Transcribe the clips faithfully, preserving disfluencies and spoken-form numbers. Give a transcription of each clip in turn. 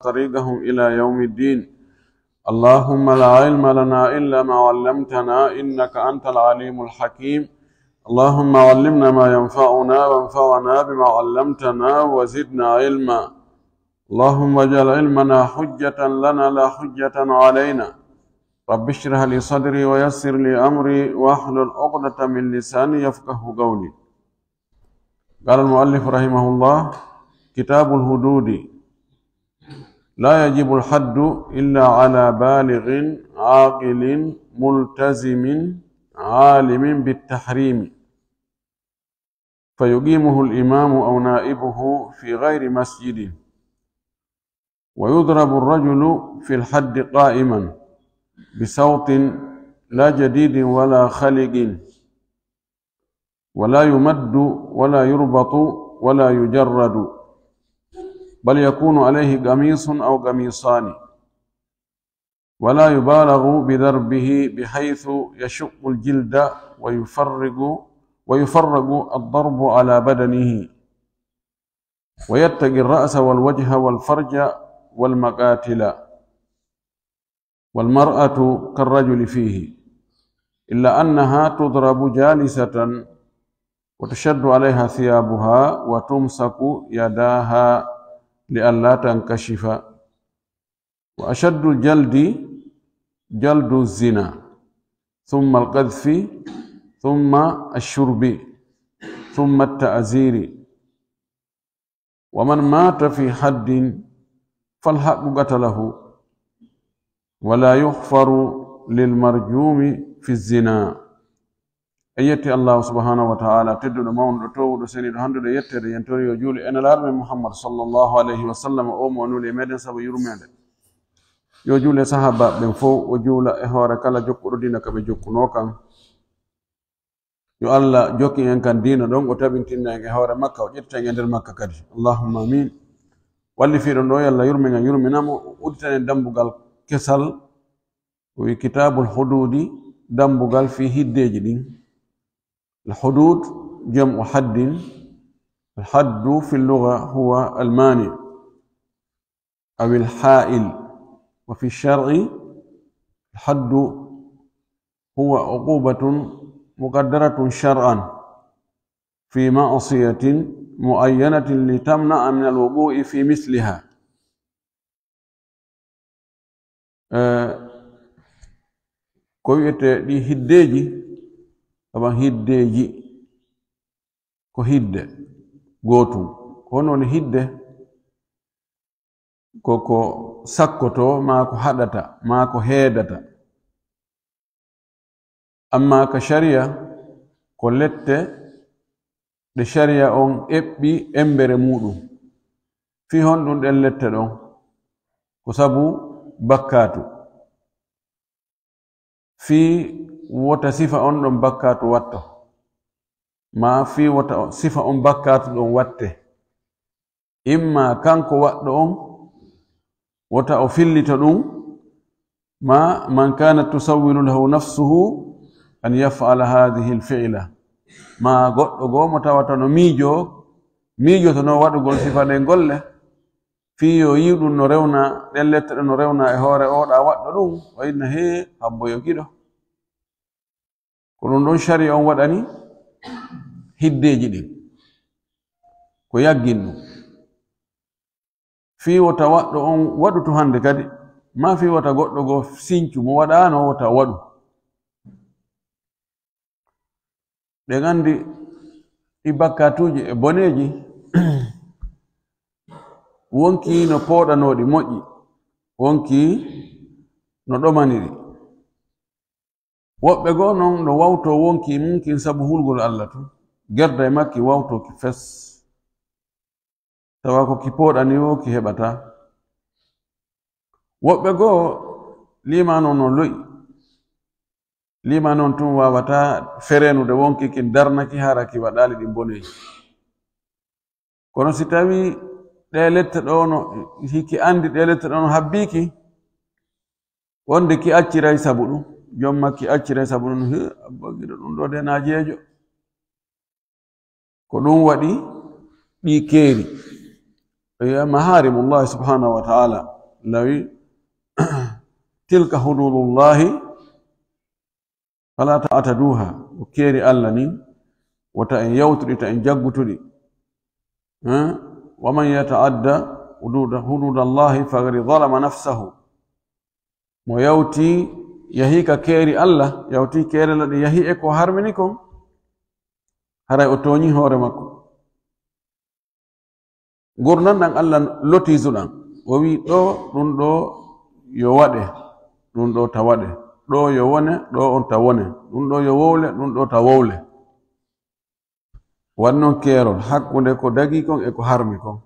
طريقهم إلى يوم الدين. اللهم لا علم لنا إلا ما علمتنا إنك أنت العليم الحكيم. اللهم علمنا ما ينفعنا وانفعنا بما علمتنا وزدنا علما. اللهم اجعل علمنا حجة لنا لا حجة علينا. رب اشرح لي صدري ويسر لي أمري واحلل عقدة من لساني يفقه قولي. قال المؤلف رحمه الله: كتاب الحدود. لا يجب الحد إلا على بالغ عاقل ملتزم عالم بالتحريم، فيقيمه الإمام أو نائبه في غير مسجد، ويضرب الرجل في الحد قائما بصوت لا جديد ولا خلق، ولا يمد ولا يربط ولا يجرد، بل يكون عليه قميص أو قميصان، ولا يبالغ بضربه بحيث يشق الجلد ويفرق، ويفرق الضرب على بدنه، ويتقي الرأس والوجه والفرج والمقاتل، والمرأة كالرجل فيه، إلا أنها تضرب جالسة، وتشد عليها ثيابها، وتمسك يداها لئلا تنكشف. وأشد الجلد جلد الزنا، ثم القذف، ثم الشرب، ثم التعزير. ومن مات في حد فالحق قتله، ولا يغفر للمرجوم في الزنا. En yetti Allahu subhanahu wa ta'ala, tedduɗo, mawnuɗo, towuɗo, seniiɗo, handuɗo yettere. Yen tori yo juule e Nelaaɗo men Muhammad sallallahu alayhi wa sallam, o mo o nuli e meɗen sabu yurmeende. Yo juule sahaabaaɓe ɓen fow, o juula e hoore kala jokkuɗo diina ka ɓe jokkunoo kan. Yo Allah jokkin en kan diina ɗon, o tabintinna en e hoore makka, o ƴetta en e nder makka kadi. Allahumma amin. Wallifiiɗo ɗo, yo Allah yurmin en, yurmina mo, o udditana en dambugal kesal, o wi Kitaabul Huduudi, dambugal fii hiddeeji ɗin. Al hudud jam'u haddin. Al haddu fi lugha huwa al mani aw al ha'il. Wa fi shar'i, al haddu huwa uqubatun muqaddaratun shar'an fi ma'siyatin muayyanatin litamna'a min al wuqu'i fi misliha. Eh, ko wi'etee ɗi hiddeeji, aban hiddeeji, ko hidde gootum. Ko honno woni hidde? Ko ko sakkotoo, maa ko haɗata, maa ko heedata. Amma ka shari'a, ko lette ɗe shari'a on eɓɓi embere muuɗum. Fii honɗum ɗen lette ɗon? Ko sabu bakkaatu. Fii wota sifa on ɗon bakkaatu watto, maa fii wota sifa on bakkaatu ɗon watte. Imma kanko waɗɗo on, wota o fillito ɗum, ma man kanat tusawwilu lahu nafsuhu an yaf'ala hadhihi al-fi'la, ma goɗɗo goo mo tawata no miijoo, miijotonoo waɗugol sifa ɗen golle, fii yo yi'u ɗum no rewna, ɗen lette ɗen no rewna e hoore oo ɗaa waɗɗo ɗum, o inna, hee, habbo yo giɗo. Ko ɗum ɗon shari'a on waɗani hiddeeji ɗin, ko yaggin ɗum. Fii wota waɗɗo on waɗu to hannde kadi, maa fii wota goɗɗo goo sincu mo waɗaano wota o waɗu. Ɗen anndi ɗi bakkaatuuji e boneeji, wonkii no pooɗanooɗi moƴƴi, wonkii no ɗomaniri. Woɓɓe goo non no wawtoo wonkii mum kin sabu hulgol Alla tun, gerda e makki wawtoo ki fes. Tawa ko ki pooɗani woo ki heɓataa. Woɓɓe goo liimaano on no lo'i. Liimaano on tun waawataa fereenude wonkii kin darna ki hara ki waɗaali ɗin boneeji. Kono si tawii ɗee lette ɗoo no, hiki anndi ɗee lette ɗoo no habbii ki, wonde ki acciray sabu ɗum, jom makki acciray sabu ɗum, he, abba giɗo ɗum ɗoo de naajeejo. Ko ɗum waɗi ɗi keeri. Wiya maharimullahi subhanahu wa ta'ala, lawi, "Tilka hududullahi fala ta'taduha." Ko keeri Allah ni, wota en yawtuɗi, ta en jaggutuɗi. Eh? "Wa man yata'adda hududa, hududallahi faqad zalama nafsahu." Mo yawti, yahi ka keeri Allah, yawti keerela ɗi, yahi e ko harmini kon, haray o tooñi hoore makko. Ngurndan ɗan Allah lotisu ɗan, o wi, "Ɗo, ɗun ɗo yo waɗe, ɗun ɗo ta waɗe. Ɗo yo wone, ɗo on ta wone. Ɗun ɗo yo wowle, ɗun ɗo ta wowle." Wan non keerol hakkunde ko dagii kon e ko harmi kon,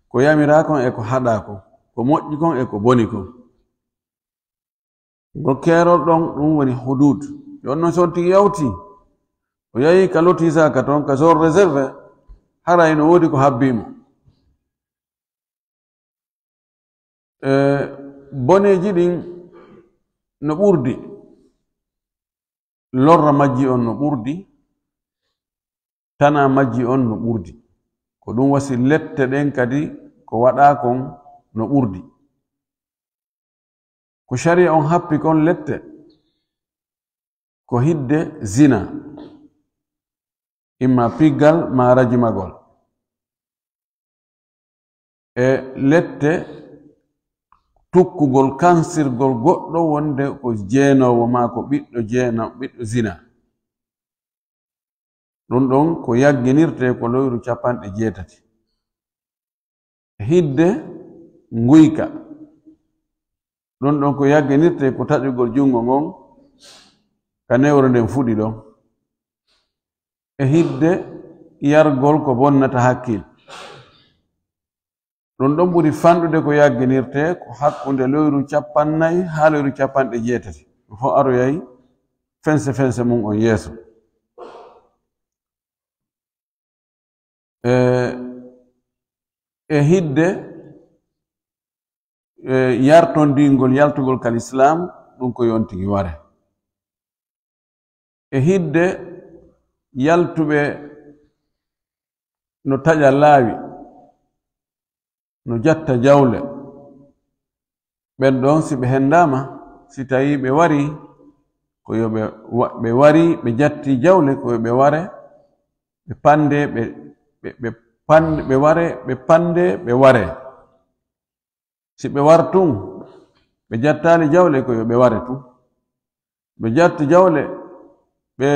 ko yamiraa kon e ko haɗaa kon, ko moƴƴi kon e ko boni kon. Ngol keerol ɗon, ɗun woni hudud. Yo on non so on tigi yawti, o yahi ka lotisa ka ton, ka zone réservé, haray no woodi ko habbii mo. E boneeji ɗin no ɓurdi, lorra majji on no ɓurdi, tana majji on no ɓurdi. Ko ɗun wasi lette ɗen kadi ko waɗaa kon no ɓurdi. Ko shari'a on happi kon lette, ko hidde zina, imma piggal maa rajimagol. E lette tukkugol, kansirgol goɗɗo wonde ko jeenoowo maa ko ɓiɗɗo jeena-, ɓiɗɗo zina. Ɗun ɗon ko yagginirtee ko loyru capanɗe jeetati. Hidde nguyka. Ɗun ɗon ko yagginirtee ko taƴugol junngo ngon ka newre nden fuɗi ɗon. E hidde yargol ko bonnata hakkil. Ɗun ɗon ɓuri fanɗude ko yagginirtee ko hakkunde loyru capannay haa loyru capanɗe jeetati. Ɗun fow aroyay fense fense mun on yeeso. E, e hidde, e, yartondingol yaltugol ka lislaam, ɗun ko yo on tigi ware. E hidde yaltuɓe no taƴa laawi, no jatta jawle. Ɓen ɗon, si ɓe hendaama, si tawii ɓe warii, ko yo ɓe wa-, ɓe warii, ɓe jattii jawle, ko yo ɓe ware, ɓe pande, ɓe, ɓe, ɓe pande, ɓe ware, ɓe pande, ɓe ware. Si ɓe war tun, ɓe jattaali jawle, ko yo ɓe ware tun. Ɓe jatti jawle, ɓe,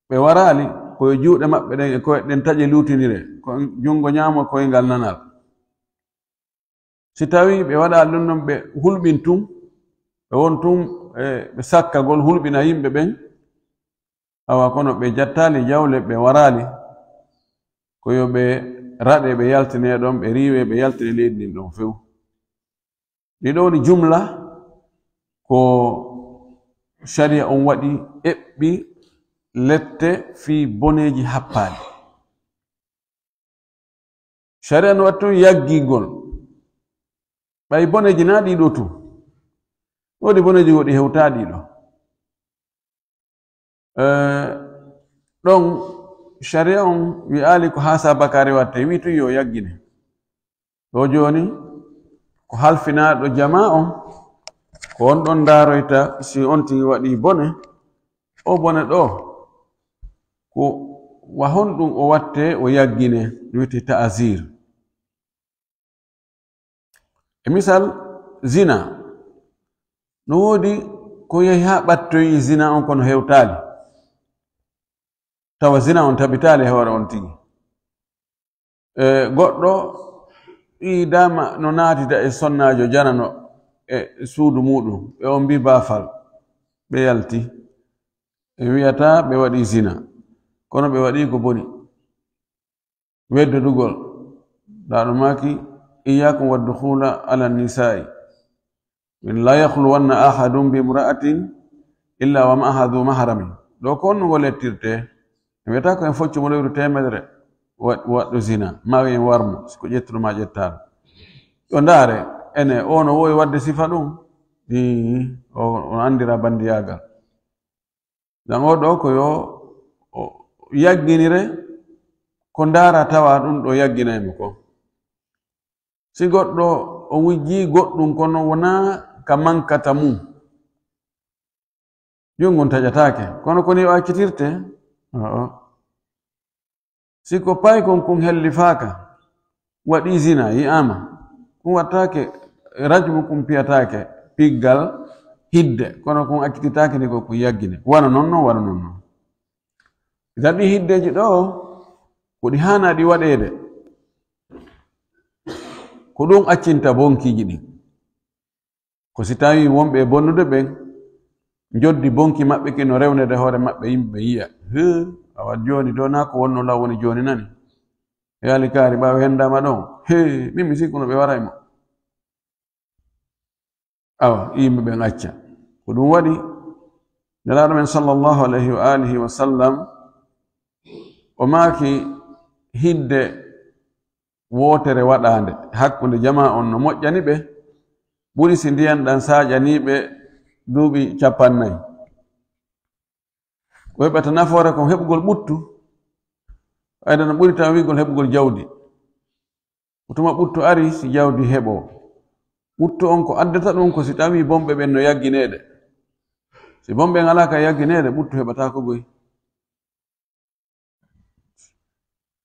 ɓe waraali, ko yo juuɗe maɓɓe ɗen e koyɗe ɗen taƴe luutinire, ko junngo ñaamo, koyngal nanal. Si tawii ɓe waɗaali ɗun ɗon, ɓe hulɓin tun, ɓe won tun, e, ɓe sakkagol hulɓina yimɓe ɓen, awa kono ɓe jattaali jawle, ɓe waraali, ko yo ɓe raɗe, ɓe yaltine ɗon, ɓe riiwe, ɓe yaltine leydi ndin ɗon few. Ɗi ɗoo woni jumla ko shari'a on waɗi, eɓɓi lette fii boneeji happaali. Shari'a no waɗi tun yaggingol. Ɓay boneeji naa ɗii ɗoo tun. Woodi boneeji goɗɗi hewtaa ɗii ɗoo. Eh, ɗon, shari'a on wi'aali ko haa saabakaare wattee, wi'i tun yo yaggine. Ɗoo jooni, ko halfinaaɗo jamaa on, ko on ɗon ndaaroyta si on tigi waɗii bone, o bone ɗoo, ko wa honɗun o wattee, o yaggine, wi'etee ta'azir. E misal, zina. No woodi ko yahi haa ɓattoyi zina on kono hewtaali. Tawa zina on tabitaali e hoore on tigi. E goɗɗo ɓiyidaama no naatida e sonnaajo janano e suudu muuɗum, ɓe on mbii baafal, ɓe yalti. Ɓe wi'ataa ɓe waɗii zina, kono ɓe waɗii ko boni. Weddodugol. Ndaa ɗo maaki, "Iyyakum waddukhula ala nisaa'i. Min la yakhluwanna ahadun bi imra'atin illa wa ma'aha dhu mahramin." Ɗo ko honno ngo lettirtee? En wiyata ko en foccu mo lewru teemedere wa-, waɗɗo zina, maa en war mo, si ko ƴettuɗo maa ƴettaano. Yo ndaare, ene, o no woowi waɗde sifa ɗum? Ii, o, o anndira banndiyaagal. Jan o ɗo ko yo o yagginire ko ndaara tawa ɗum ɗo yagginay mo ko. Si goɗɗo o wujjii goɗɗum, kono wonaa ka mankata mum, junngo ngun taƴataake. Kono ko nii o accitirte? Oo. Si ko paykun kun hellifaaka, waɗii zina, yi'aama, kun wattaake rajmu, kun piyataake piggal hidde, kono kun accititaake ni ko kun yaggine. Wano non non, wano non non. Idan ɗii hiddeeji ɗoo, ko ɗi haanaa ɗi waɗeede. Ko ɗun accinta bonkiiji ɗin. Ko si tawii wonɓe e bonnude ɓen, njoddi bonki maɓɓe ki no rewneede hoore maɓɓe, yimɓe ɓe yi'a. Hee, awa jooni ɗoo, naa ko wonnoo law woni jooni nani? E alikaari ɓaawo henndaama ɗon. Hee, min mi sikkuno ɓe waray mo. Awa, yimɓe ɓen acca. Ko ɗun waɗi, Nelaaɗo men sallallahu alayhi wa alihi wa sallam, o maaki hidde wootere waɗaande hakkunde jamaa on no moƴƴani ɓe, ɓuri si ndiyan ɗan saaƴanii ɓe duuɓi cappannayi. Ko heɓata nafoore kon heɓugol ɓuttu, ɓayda no ɓuri tan wi'ugol heɓugol jawdi. Ko tuma ɓuttu ari, si jawdi heɓoo. Ɓuttu on ko addata ɗun ko si tawii bonɓe ɓen no yaggineede. Si bonɓe ɓen alaa ka yaggineede, ɓuttu heɓataako goy.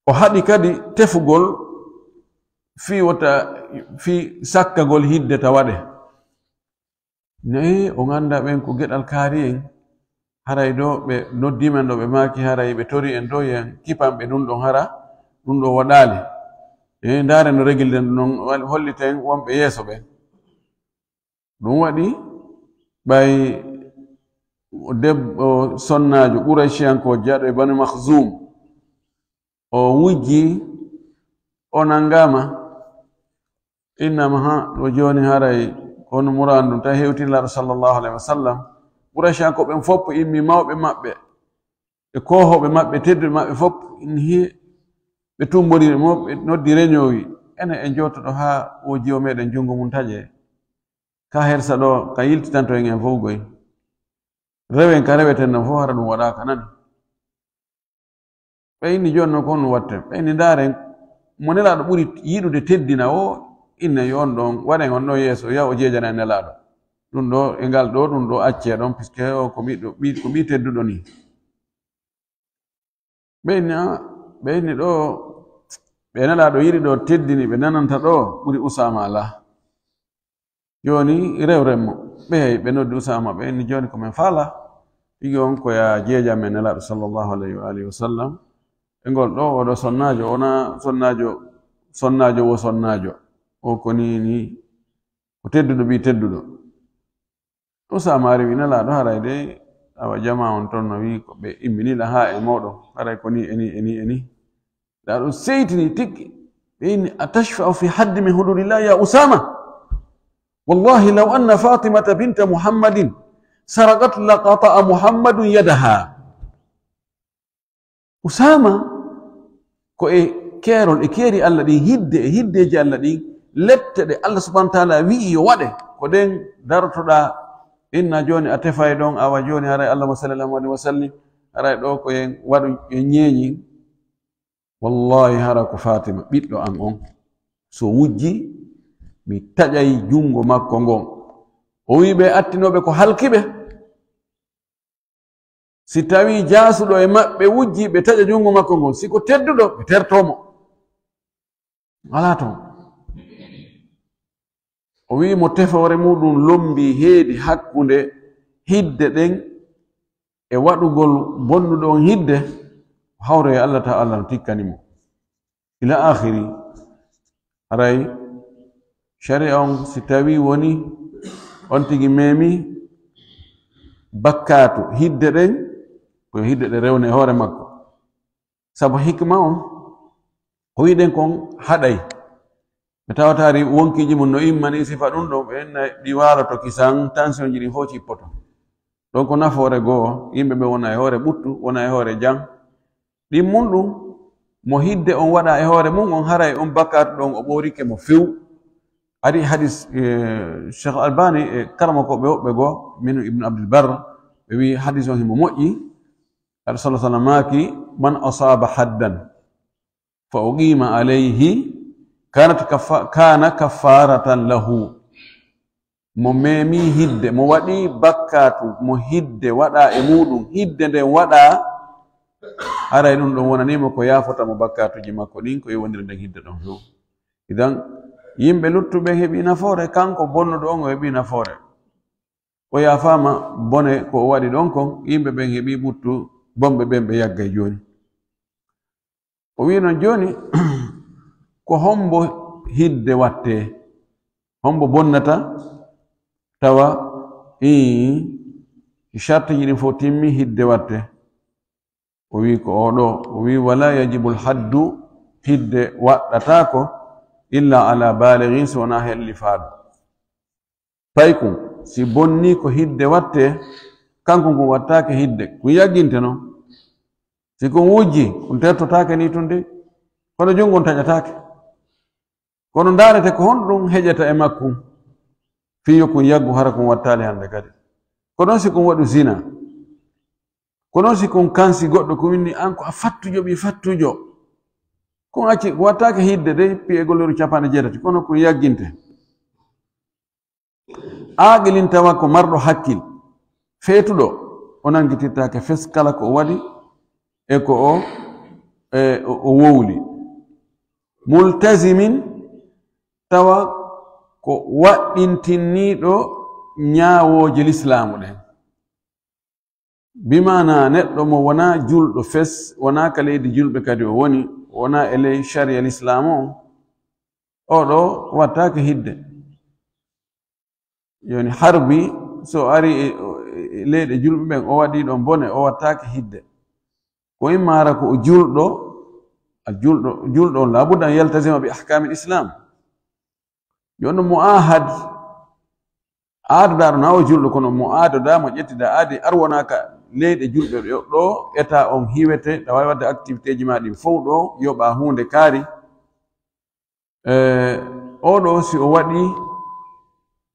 O haɗi kadi tefugol fii wota, fii sakkagol hidde ta waɗe. Ne, on anndaa ɓen ko geɗal kaari en. Haray ɗoo ɓe noddii men ɗoo, ɓe maaki haray ɓe torii en ɗoo, yo en kipan ɓe ɗun ɗon, hara ɗun ɗoo waɗaali. E, ndaaren no regilden ɗun non, wal-, holliten wonɓe yeeso ɓen. Ɗun waɗi ɓay debbo sonnaajo Qurayshiyankoojo jaaɗo e Banu Makhzum, o wujji, o nanngaama, innama ha ɗoo jooni haray ko honno muraadu ndun, tawi hewtii Nelaaɗo sallallahu alayhi wa sallam. Qurayshiyankooɓe ɓen fow immi, mawɓe maɓɓe e koohooɓe maɓɓe, tedduɓe maɓɓe fow, inni hee, ɓe tumbondiri mo, ɓe noddi reñoowi, enen en jooɗoto ɗoo haa oo jiwo meɗen junngo mun taƴee. Ka hersa ɗoo, ka yiltitanto en en fow goy. Rewen ka reweten non fow, hara ɗun waɗaaka nani. Ɓe inni jooni non ko honno watten? Ɓe inni ndaaren, mo Nelaaɗo ɓuri yiɗude teddina o, inne yo on ɗon, waɗen on ɗon yeeso, yaha o jeejana e Nelaaɗo. Ɗun ɗoo, e ngal ɗoo, ɗun ɗoo accee ɗon, puisque o ko ɓiɗɗo, ɓi-, ko ɓii tedduɗo nii. Ɓe inni, ah, ɓe inni ɗoo, ɓe Nelaaɗo yiɗi ɗoo, teddini, ɓe nananta ɗoo, ɓuri Usaama alaa. Jooni rewren mo. Ɓe, ɓe noddi Usaama, ɓe inni jooni ko men faalaa, tigi on ko yo jeejan men Nelaaɗo sallallahu alayhi wa alihi wa sallam. E ngol ɗoo, oo ɗoo sonnaajo, wonaa sonnaajo, sonnaajo wo sonnaajo. O ko nii nii, ko tedduɗo ɓii tedduɗo. Usaama ari wi'i Nelaaɗo, haray de, awa, jamaa on ton no wi'i ko ɓe immini la haa e mooɗon, haray ko nii e nii e nii e nii. Nelaaɗo seytini tigi, ɓe inni, "Atashfa'u fi haddi min hududillah ya Usaama? Wallahi law anna Fatimata binta Muhammadin saraqat laqata'a Muhammadun yadaha." Usaama, ko e keerol, e keeri Alla ɗin, hidde, e hiddeeji Alla ɗin, lette ɗe Alla subhanahu wa taala wi'i yo waɗe, ko ɗen darotoɗaa, inna jooni a tefay ɗon, awa jooni haray Allahumma salli ala Muhammadin wa sallim, haray ɗoo ko en waɗu, en ñeeñi. Wallahi, hara ko Fatima, ɓiɗɗo an on, so wujji, mi taƴay junngo makko ngon. O wi'i ɓe attinooɓe ko halki ɓe. Si tawii jaasuɗo e maɓɓe wujjii, ɓe taƴa junngo makko ngon. Si ko tedduɗo, ɓe tertoo mo. Alaa toon. O wi'i mo tefoore muuɗum lommbii heedi hakkunde hidde ɗen e waɗugol bonnuɗo on hidde, hawroyi e Allah, tawa Allah no tikkani mo. Ila aakhiri. Haray shari'a on, si tawii woni on tigi meemi bakkaatu hidde ɗen, ko yo hidde ɗe rewne e hoore makko. Sabu hikma on, ko wi'ɗen kon haɗay. Mi tawataari wonkiiji mun no immani sifa ɗum ɗo, ɓe enna ɗi waaloto kisan, tension ji ɗin fof cippoto. Donc nafoore goo, yimɓe ɓe wona e hoore ɓuttu, wona e hoore jam. Ɗin mun ɗum, mo hidde on waɗa e hoore mun on, haray on bakkaatu ɗon o ɓoorike mo few. Ari hadis, eh, Cheikh Albani e karamokooɓe woɓɓe goo, min Ibn Abdul Barr, ɓe wi hadis on himo moƴƴi. Rasul sallallahu alaihi wasallam maaki, "Man asaba haddan fa uqima alayhi Kanat kafa-, kana kafaratan lahu. Mo memi hidde, mo waɗi bakkatu, mo hidde waɗa e muɗum, hidde nden waɗa, haray ɗum ɗon wonanimo ko yafota mo bakkatuji makko ɗin, ko yowondiri nden hidde ɗon few. Idan, yimɓe luttuɓe heɓi nafoore, kanko bonnuɗo on o heɓi nafoore. O yafama bone ko o waɗi ɗon kon, yimɓe ɓen heɓi ɓuttu, bonɓe ɓen ɓe yaggay joni. O wi non joni, ko hombo hidde watte? Hombo bonnata tawa, ii, shartiji ɗin fof timmi, hidde watte? O wi ko oɗo, o wi: "Wala yajibul haddu, hidde waɗɗatako illa ala balighin, so wona hellifaaɗo." Paykun, si bonni ko hidde watte, kanko ngun wattake hidde, kun yagginte non. Si kun wujji, kun tertotake ni tun de, kono junngo on taƴatake. Kono ndaarete ko honɗum heƴata e makkun, fii yo kun yaggu hara kun wattaali hande kadi. Ko ɗon si kun waɗu zina, ko ɗon si kun kansi goɗɗo, ko winni an ko a fattujo, ɓii fattujo. Kun acci, ko wattaake hidde de, pi'egol yeru capanɗe jeetati, kono kun yagginte. Aaqilin tawa ko marɗo hakkil, feetuɗo, o nanngitirtaake fes kala ko o waɗi e ko o, e o, o wowli. Multazimin tawa ko waɗɗintinniiɗo ñaawooje lislaamu ɗen. Bi maana neɗɗo mo wonaa julɗo fes, wonaa ka leydi julɓe kadi o woni, wonaa e ley sharia lislaamu o, oɗo wattaake hidde. Yoni harbi, so ari e, e, e leyɗe julɓe ɓen, o waɗi ɗon bone, o wattaake hidde. Ko imma hara ko o julɗo, a julɗo, julɗo on laabudda an yaltazima bi ahkamil islam. Jooni mo ahad, aadaɗo na o julɗo, kono mo aadaɗa, mo ƴettiɗa aadi, ar wona ka leyɗe julɓe ɗo, ɗo eta on hiwete, ɗa waawi waɗde activité ji ma ɗin fow ɗo, yoɓa huunde kaari. E, oɗo si o waɗi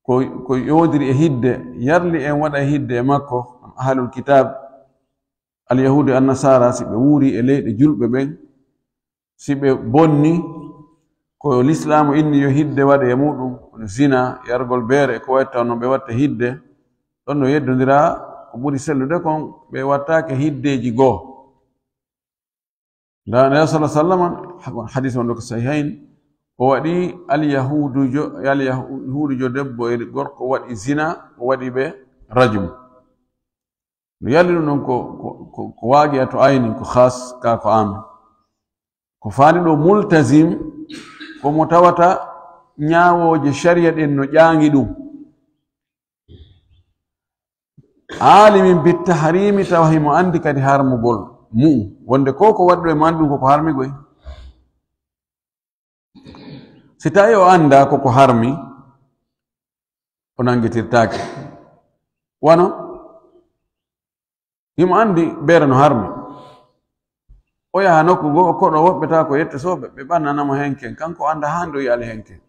ko, ko yowodiri e hidde, yarli en waɗa e hidde e makko, ahlul kitab, al yahudi, an nasara, si ɓe wuuri e leyɗe julɓe ɓen, si ɓe bonni ko lislaamu inni yo hidde waɗe e muɗum, kono zina, yargol beere e ko wayi tan non ɓe watta hidde, ɗon no yeddondira ko ɓuri sellude kon, ɓe wattaake hiddeeji goo. Nda Nabi sallallahu alaihi wasallam, hadis on ɗo ko sahihain, o waɗi alyahudujo, alyahudujo debbo e gorko waɗi zina, o waɗi ɓe rajmu. No yalli ɗum ɗon ko, ko, ko, ko waqi'atu aynin, ko khas, ka ko am. Ko faani ɗo multazim, ko mo tawata ñaawooje sharia ɗen no ƴaangi ɗum. Alimin bit tahrimi, tawa himo andi kadi harmugol mu'um. Wonde ko ko waɗi ɗo e man ɗum ko ko harmi koy. Si tawi o anda ko ko harmi, o nangitirtaake. Wano, himo andi beere no harmi. O yaha nokku goo, o koɗo woɓɓe tawa ko yette sooɓe, ɓe ɓannana mo henken. Kanko o anda haa nde o yi'ali henken.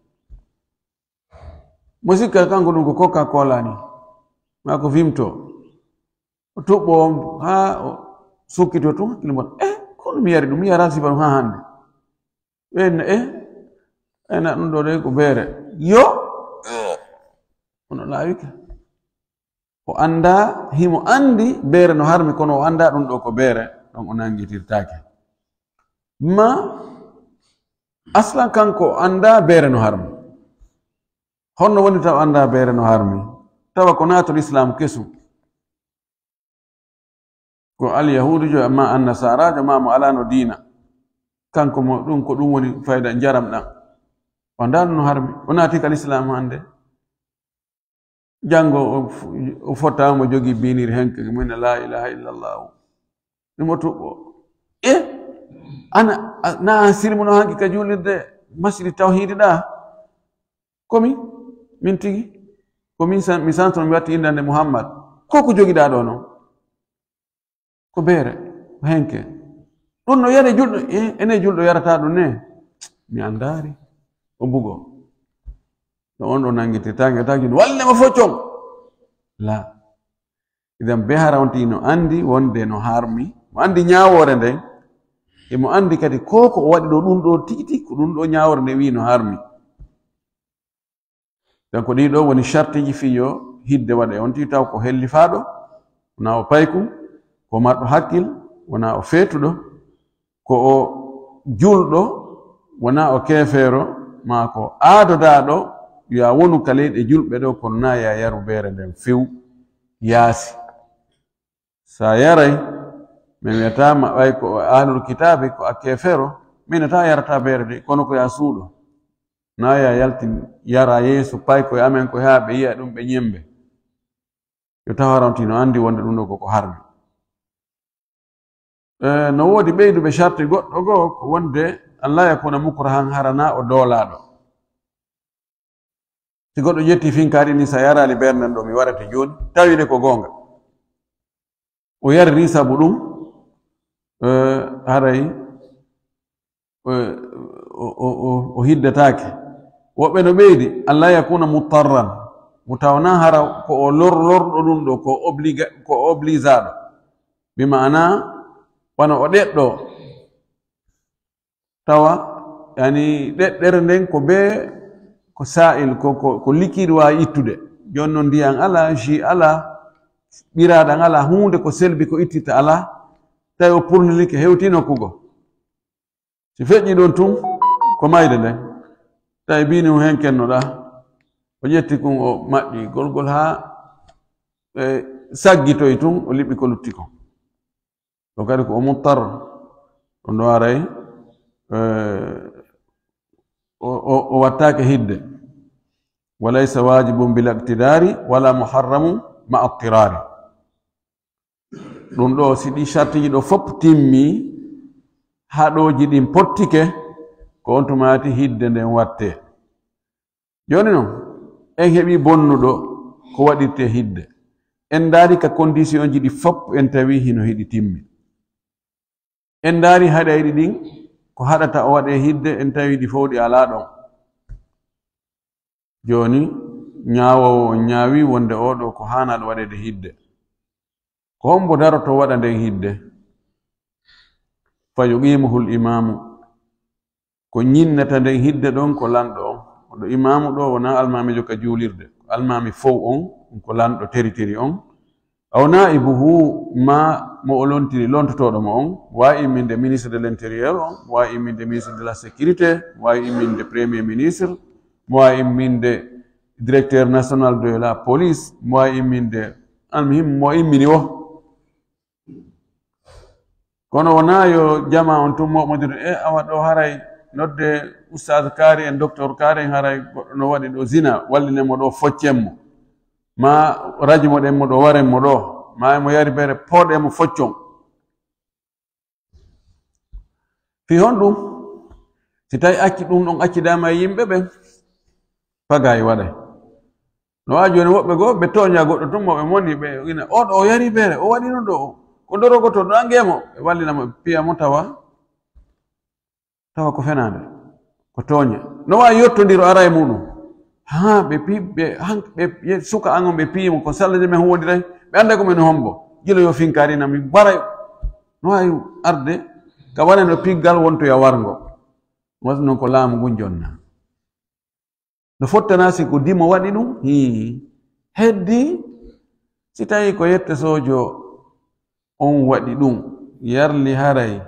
Mo sikka kanko ɗum ko Coca-Cola ni, maa ko vimto. O tuɓɓo on haa o sukkito tun, hakkille mo, "Eh, kono mi yari ɗum, mi yara sifa ɗum haa hande." Ɓe inna, "Eh, ena ɗum ɗo de ko beere." Yo! Ono laawike. O anda, himo andi beere no harmi, kono o anda ɗum ɗo ko beere, ɗon o nangitirtaake. Ma aslan kanko o anda beere no harmi. Honno woni taw anda beere no harmi? Tawa ko naatol Islam kesum. Ko alyahudujo, ma annasarajo, ma mo alano diina. Kanko mo ɗum ko ɗum woni fayda njaram ɗam. O anda ɗum no harmi. O naati kal Islam hande. Janngo o f-, o fota mo jogi binir henke, mo inna la ilaha illallah. Ɗum o tuɓɓo. E, ana, a, na an sirmuno hanki ka juulirde masjidi tawhidi ɗa? Ko min, min tigi. Ko min san-, mi santono mi watti innde Muhammad. Ko ko jogiɗa ɗo non? Ko beere, ko henke. Ɗum no yare julɗo, e, ene julɗo yarata ɗum ne? Mi andaari. O bugo. No on ɗo nangiti, tange, tange, walle mo foccon. La. Idan be hara on ti no andi wonde no harmi. Mo andi ñaawoore nden. Himo anndi kadi ko ko o waɗi ɗo, ɗum ɗo tigi tigi, ko ɗum ɗo ñaawore nde wi'i no harmi. Donc ɗii ɗoo woni sartiiji fii yo hidde waɗe. On tigi taw ko hellifaaɗo, wonaa o payku, ko marɗo hakkil, wonaa o feetuɗo, ko o juulɗo, wonaa o keefeero, maa ko aadodaaɗo, yo a wonu ka leyɗe julɓe ɗoo, kono naa yo a yaru beere nden few yaasi. So a yaray, min wiyataa ma ɓay ko o ahlul kitaabi, ko a keefeero, min wiyataa a yarataa beere de, kono ko yo a suuɗo. Naa yo a yaltin yara yeeso paykoy amen ko haa ɓe yi'a ɗum ɓe ñembe. Yo taw hara on tigi no anndi wonde ɗum ɗoo ko ko harmi. E, no woodi ɓeyduɓe sarti goɗɗo goo, ko wonde an laa yakuna mukrahan, hara naa o doolaaɗo. Si goɗɗo ƴetti finkaari ni, sa yaraali beere nden ɗoo, mi warete jooni, tawi nde ko goonga. O yariri sabu ɗum, e, haray, e, o, o, o, o hiddataake. Woɓɓe no ɓeydi, an laa yakuna muttarran. Mo tawnaa hara ko o lor-, lorɗo ɗum ɗoo, ko obliga-, ko obligaaɗo. Bi maana, wano o ɗeɗɗo. Tawa, yani, ɗeɗɗere nden ko bee, ko saa'il, ko, ko, ko liquide waawi ittude. Jooni non ndiyan alaa, jus alaa, ɓiraaɗan alaa, huunde ko selbi ko ittitta alaa, tawi o purnilike, hewtii nokku goo. Si feƴƴi ɗon tun, ko mayde nden. Tawi biini on hen kennoɗaa, o ƴetti kun, o maɓɓi golgol haa, e, saggitoyi tun, o liɓɓi ko lutti kon. Ɗo kadi ko o muttar, ɗum ɗo aray, eh, o, o, o wattaake hidde. Wa laysa wajibun bil iqtidari wala muharramun ma'a ittirari. Ɗum ɗo, si ɗi sartiji ɗo fof timmi, haɗooji ɗin pottike, ko on tumaati hidde nden watte. Jooni non, en heɓii bonnuɗo ko waɗirtee hidde. En ndaari ka conditionji ɗi fof, en tawi hino hiɗi timmi. En ndaari haɗayɗi ɗin, ko haɗata o waɗee hidde, en tawi ɗi fof ɗi alaa ɗon. Jooni, ñaawoowo on ñaawii wonde oo ɗoo ko haanaaɗo waɗeede hidde. Ko hombo daroto waɗa nden hidde? Fa yuqimuhul imaamu. Ko ñinnata nden hidde ɗon ko lanɗo on. Oɗo imaamu ɗo wonaa almaamiijo ka juulirde. Ko almaami fow on, ko lanɗo teritiri on. Aw naibuhu, maa mo o lontiri, lontotooɗo mo on. Waawi imminde ministre de l'intérieur on, waawi imminde ministre de la sécurité, waawi imminde premier ministre, mo waawi imminde directeur national de la police, mo waawi imminde, almuhim, mo immini wo. Kono wonaa yo jamaa on tun moɓondir, e awa ɗo haray nodde ustaz kaari en, docteur kaari en, haray goɗɗo no waɗi ɗo zina, wallinen mo ɗo, foccen mo. Maa rajmoɗen mo ɗo, waren mo ɗo. Maa mo yari beere, pooɗen mo, foccon. Fii honɗum? Si tawi acci ɗum ɗon accidaama e yimɓe ɓen, pagaay waɗay. No waawi jooni woɓɓe goo, ɓe tooña goɗɗo tun, mo ɓe moni, ɓe ina, "Oo ɗo o yari beere, o waɗi ɗum ɗo, ko dorogoto ɗo, angee mo." Ɓe wallina mo, ɓe piya mo, tawa, tawa ko fenaande, ko tooñe. No waawi yottondiro ara e muɗum. Haa ɓe pi-, ɓe han-, ɓe ye-, suka an on, ɓe piyi mo, ko sallade men huwondiray, ɓe annda ko men hombo. Jilo yo finkaari na mi waray. No waawi arde, ka wona no piggal wontoya warngo. Wasi non ko laamu ngun jonna. No fottana si ko dimo waɗi ɗum? Hii. Heddi, si tawi ko yette sojo on waɗi ɗum, yarli haray,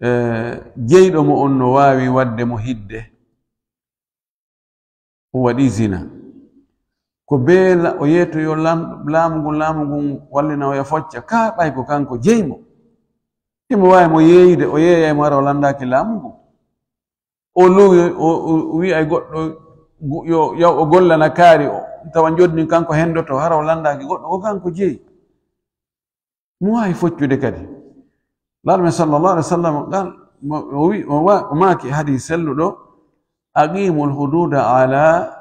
eh, jeyɗo mo on no waawi waɗde mo hidde. O waɗi zina. Ko bee la-, o yeeto yo lam-, laamu ngun, laamu ngun wallina o ya focca. Ka ɓay ko kanko jeymo. Himo waawi mo yeeyude, o yeeyay mo hara o landaaki laamu ngun. O luwi, o, o, o wi'ay goɗɗo, gu-, yo, yo o gollana kaari o, tawa njoddi ndin kanko hendoto, hara o landaaki goɗɗo, ko kanko jeyi. Mo waawi foccude kadi. Laaɗo men sallallahu alaihi wasallam, qal, mo, o wi-, o wa-, o maaki hadis selluɗo, "Aqimul hududa ala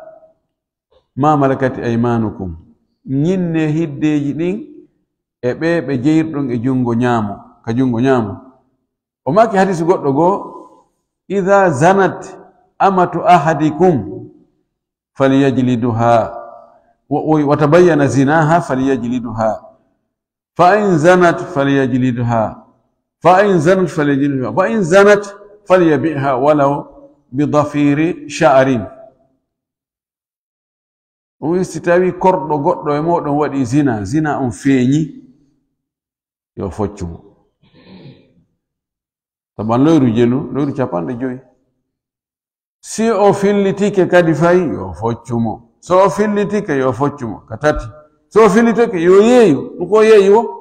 ma malakat aymanukum." Ñinne hiddeeji ɗin e ɓe, ɓe jeyirɗon e junngo ñaamo, ka junngo ñaamo. O maaki hadis goɗɗo goo, "Idha zanat amatu ahadikum falyajliduha, wa, wa, wa tabayyana zinaha falyajliduha, fa in zanat falyajlidha, Fa in zanat falyajlidha, wa in zanat falyabi'ha walaw bi dafiri sha'rin. O wi, si tawi korɗo goɗɗo e mooɗon waɗi zina, zina on feeñi, yo foccu mo. Taban loyru jelu, loyru capanɗe joyi. Si o fillitike kadi fay, yo foccu mo. So o fillitike, yo foccu mo. Ka tati. So o fillitike, yo yeeyu. Ɗum ko o yeeyi wo?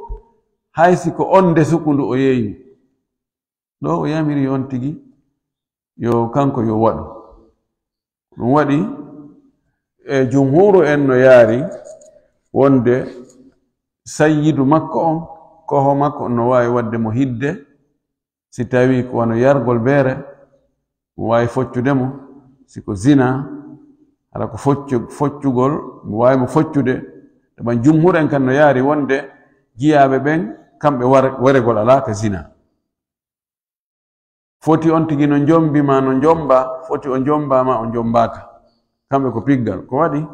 Hay si ko onde sukundu o yeeyi. Ɗo o yamiri on tigi, yo kanko yo waɗu. Ɗum waɗi e jumhuru en no yaari wonde sayyidu makko on, koho makko on no waawi waɗde mo hidde, si tawi ko wano yargol beere, mo waawi foccude mo, si ko zina, hara ko foccu-, foccugol, mo waawi mo foccude. Taban jumhur en kan no yaari wonde jiyaaɓe ɓen, kamɓe ware-, waregol alaa ka zina. Foti on tigi no njombi ma no njomba, foti o njomba ma o njombaaka. Kamɓe ko piggal. Ko waɗi?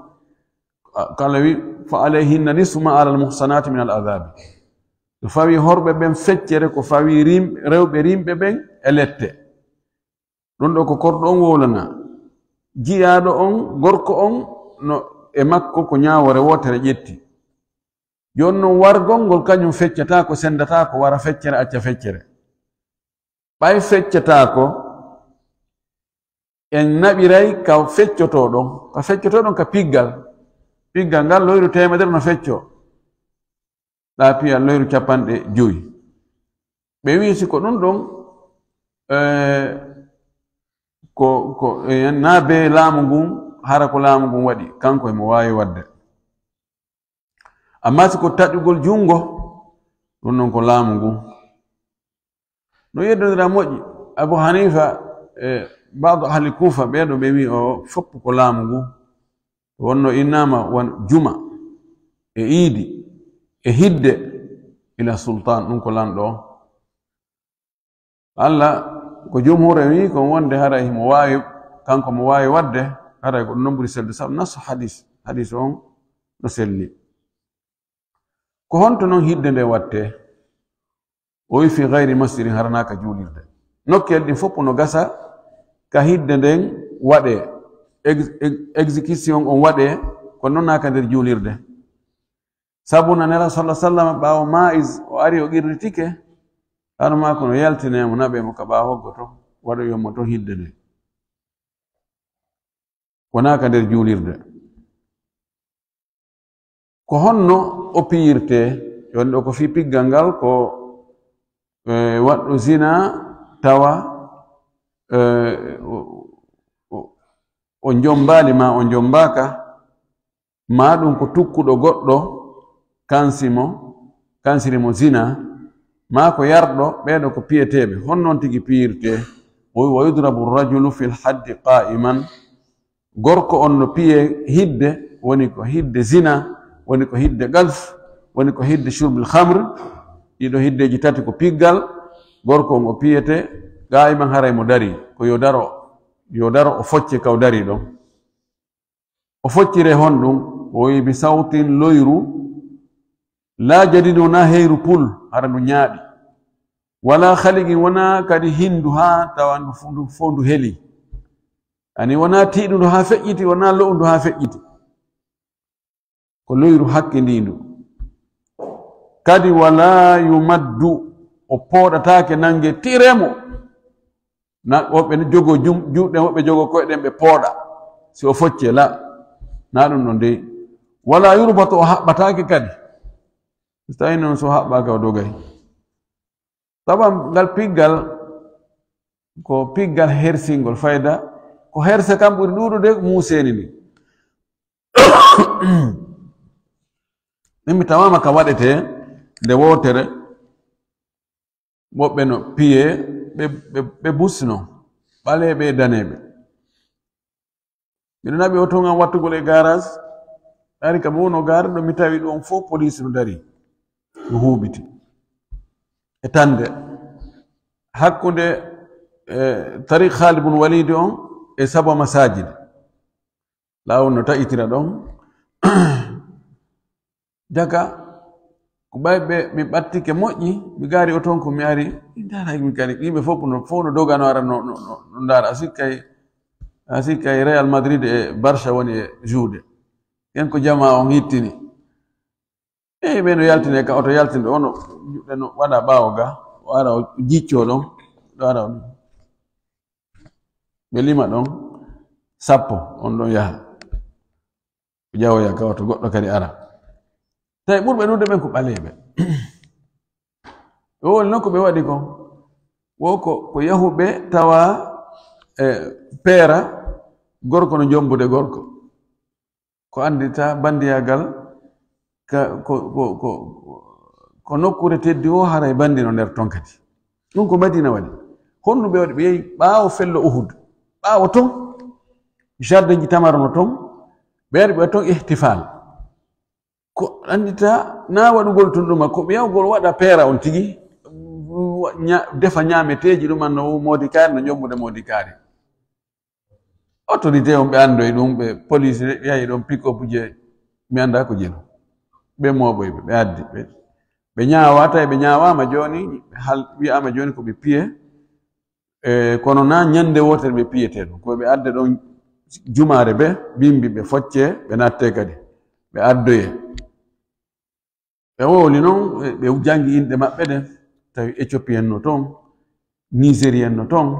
A-, kala wi, "Fa alayhinna nisfu ma alal muhsanati min al adhabi." No fawi horɓe ɓen feccere ko fawi rim-, rewɓe rimɓe ɓen e lette. Ɗum ɗo ko korɗo on wowlana. Jiyaaɗo on, gorko on, no e makko ko ñaawore wootere ƴetti. Jooni non wargol ngol kañum feccataako, sendataako, wara feccere, acca feccere. Ɓay feccataako, en naɓiray ka feccotoo ɗon, ka feccotoo ɗon ka piggal. Piggal ngal loyru teemedere no feccoo. Ɗa piya loyru capanɗe joyi. Ɓe wi'i si ko ɗum ɗon, eh, ko, ko, eh, naa be laamu ngun, hara ko laamu ngun waɗi, kanko emo waawi waɗde. Amma si ko taƴugol junngo, ɗum ɗon ko laamu ngun. No yeddondira moƴƴi, Abu Hanifa e baado ahli Kufa, ɓee ɗo ɓe wi'i o foppu ko laamu ngun. Wonno innama won juma, e iidi, e hidde, ila sultan, ɗum ko lanɗo on. Alla ko jumhur en wi'i kon wonde haray himo waawi, kanko mo waawi waɗde, haray ko ɗum non ɓuri selde, sabu nasu hadis, hadis on no selli. Ko honto non hidde nde watte? O wi, "Fi gayri masjidin", haranaaka juulirde. Nokkel ɗin fof no gasa ka hidde nden waɗe, ex-, ex-, exécution on waɗe, kono non naaka nder juulirde. Sabu na Nela sallallahu alaihi wasallam ɓaawo Ma'iz o ari o qirritike, ano maako no yaltine mo naɓe mo ka ɓaawo hoggo to, waɗoyo mo ton hidde nden. Wonaa ka nder juulirde. Ko honno o piyirtee? Jooni ɗo ko fii piggal ngal ko, eh, waɗɗo zina tawa, eh, o, o, o njombaali maa o njombaaka, maa ɗum ko tukkuɗo goɗɗo kansi mo, kansiri mo zina, maa ko yarɗo, ɓee ɗo ko piyeteeɓe. Honno on tigi piyirtee? O wi, "Wa yudrabu rajulu fil haddi qa'iman." Gorko on no piye hidde, woni ko hidde zina, woni ko hidde qadf, woni ko hidde shurbil khamr. Ɗiɗo hiddeeji tati ko piggal. Gorko on o piyete qa'iman, haray mo dari, ko yo daro, yo daro o focce kaw dari ɗon. O foccire honɗum? O wi, "Bi sawtin, loyru, la jadidin, wonaa heyru pul, hara ndu ñaaɗi, wala khaliqin, wonaa kadi hindu haa tawa ndu fu-, ndu fo ndu heli. Ani wonaa tiiɗundu haa feƴƴiti, wonaa lo'undu haa feƴƴiti. Ko loyru hakkindindu. Kadi wala yumaddu, o pooɗataake nange tiremo." Na woɓɓe ne jogo jum-, juuɗe, woɓɓe jogo koyɗe ɓe pooɗa. Si o focce, la. Na ɗum ɗon dey. Wala yurbatu, o haɓɓataake kadi. Si tawi noon so haɓɓaaka, o dogay. Tawa ngal piggal, ko piggal hersingol fayda, ko herse kam ɓuri ɗuuɗude muuseeni ndi. Min mi tawama ka waɗete nde wootere, woɓɓe no piye, ɓe, ɓe, ɓe busno, ɓaleeɓe e daneeɓe. Miɗo naɓi oto ngan wattugol e garage, ari ka mo wonno garage ɗo, mi tawi ɗon fof police no dari, no huuɓiti. E tande, hakkunde, eh, Tariq Khalid bun Walid on e Saba Masajid. Laawol no taƴitira ɗon. Jaka, Ko ɓay ɓe, mi ɓattike moƴƴi, mi gaari o toon ko mi ari, mi ndaara mi kadi. Yimɓe fof no, fof no dogano ara no, no, no, no ndaara. A sikkay, a sikkay Real Madrid e Barça woni e jouer. Ken ko jamaa on hittini. Eyi, ɓe no yaltine ka oto yaltinde, ono juɗɗe no waɗa ɓaawo ga, o ara o jiccoo ɗon, ɗo ara o. Ɓe lima ɗon sappo, on ɗon yaha. O ƴawoya ka oto, goɗɗo kadi ara. Tawi ɓurɓe ɗuuɗde ɓen ko ɓaleeɓe. Ɓe woni noon ko ɓe waɗi kon. Wo ko, ko yahuɓe tawa e peera, gorko no jombude gorko. Ko anndita banndiyaagal ka, ko, ko, ko, ko nokkuure teddi o, haray banndi no nder ton kadi. Ɗum ko Madina waɗi. Honno ɓe waɗi? Ɓe yehi ɓaawo fello Uhud. Ɓaawo ton, jardinji tamaro no ton, ɓe ari ɓe ton ihtifal. Ko anndita na waɗugol tun ɗuma, ko ɓe yahugol waɗa peera on tigi, wa-, ña-, defa ñaameteeji ɗum anno moodi kaari, no jombude moodi kaari. Autorité on ɓe anndoy ɗum, ɓe police ɓe yahi ɗon pick up je, mi annda ko jelu. Ɓe mooɓoy ɓe, ɓe addi ɓe. Ɓe ñaawa, tawi ɓe ñaawaama jooni, ɓe hal-, wi'aama jooni ko ɓe piye. E, kono na ñande wootere ɓe piyetee ɗum. Ko ɓe adde ɗon jumaare be bimbi, ɓe focce, ɓe natte kadi. Ɓe addoye. Ɓe wowli noon, ɓe, ɓe janngi inɗe maɓɓe ɗen, tawi Éthiopien no toon, Nigérien no toon,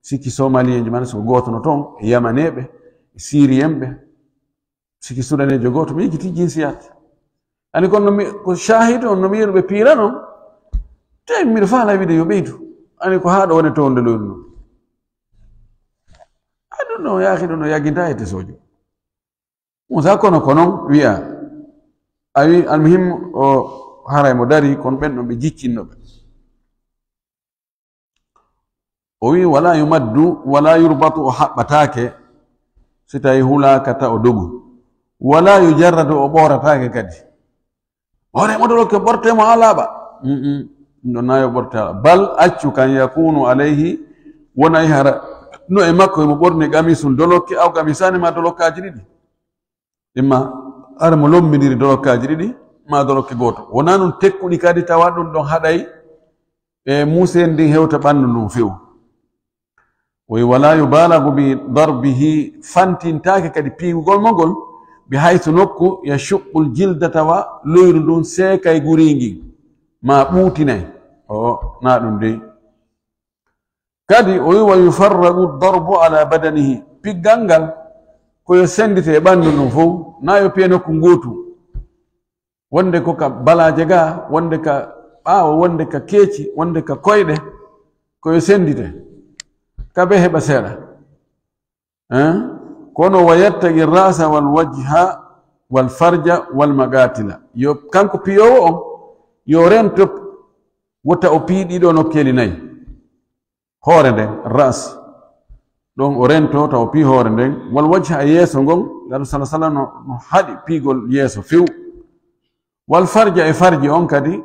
sikki Somalien ji man so gooto no toon, e Yamaneeɓe, e Siriyenɓe, sikki Sudaneejo gooto, mi yejjiti jinsiyat. Ani kono mi, ko shahid on no mi yeru ɓe piira noon, te miɗo faala wiide yo ɓeydu. Ani ko haa ɗo woni toon nde loyru noon. Ay ɗum ɗo yaaki ɗum ɗo yagginta e tesoojo. Musa kono ko noon wiya. A wi almuhim o haray mo dari kono ɓen ɗon ɓe jiccinno ɓe. O wi wala yumaddu wala yurbatu o haɓɓataake si tawi hulaaka ta o dogu. Wala yujarradu o ɓoorataake kadi. Hoore mo dolokke ɓorte mo haa laaɓa. Mm-mm. Ɗum ɗo nayo ɓorte haa laaɓa. Bal accu kan yakunu alayhi wona e hara no e makko emo ɓorni qamisun dolokke aw qamisani ma dolokkaaji ɗiɗi. Imma hara mo lommbindiri dolokkaaji ɗiɗi ma dolokke gooto. Wonaa noon tekkuɗi kadi tawa ɗum ɗon haɗay e muuseendi hewta ɓanndu ndun few. O wi, "Wala yubalagu bi darbihi", fantintaake kadi piigugol mo ngol, bi haythu nokku, yashuqqul jilda tawa loyru ndun seekay guriingin, ma ɓuutinay. O, na ɗum dey. Kadi o wi, "Wa yufarragu darbu ala badanihi", piggal ngal ko yo senndite e ɓanndu ndun fow, na yo piye nokku ngootu. Wonde ko ka balaaje ga, wonde ka ɓaawo, wonde ka keeci, wonde ka koyɗe, ko yo senndite. Ka be heɓa seeɗa. Hein? Kono wa yattaqi ra'sa wal wajha wal farja wal maqatila. Yo kanko piyoowo on, yo rento wota o piyi ɗiɗo nokkeeli nayi. Hoore nden, ras. Ɗon o rento taw o pii hoore nden, wal wajha e yeeso ngon, Laɗo sala sala no, no haɗi piigol yeeso few. Wal farja e farji on kadi,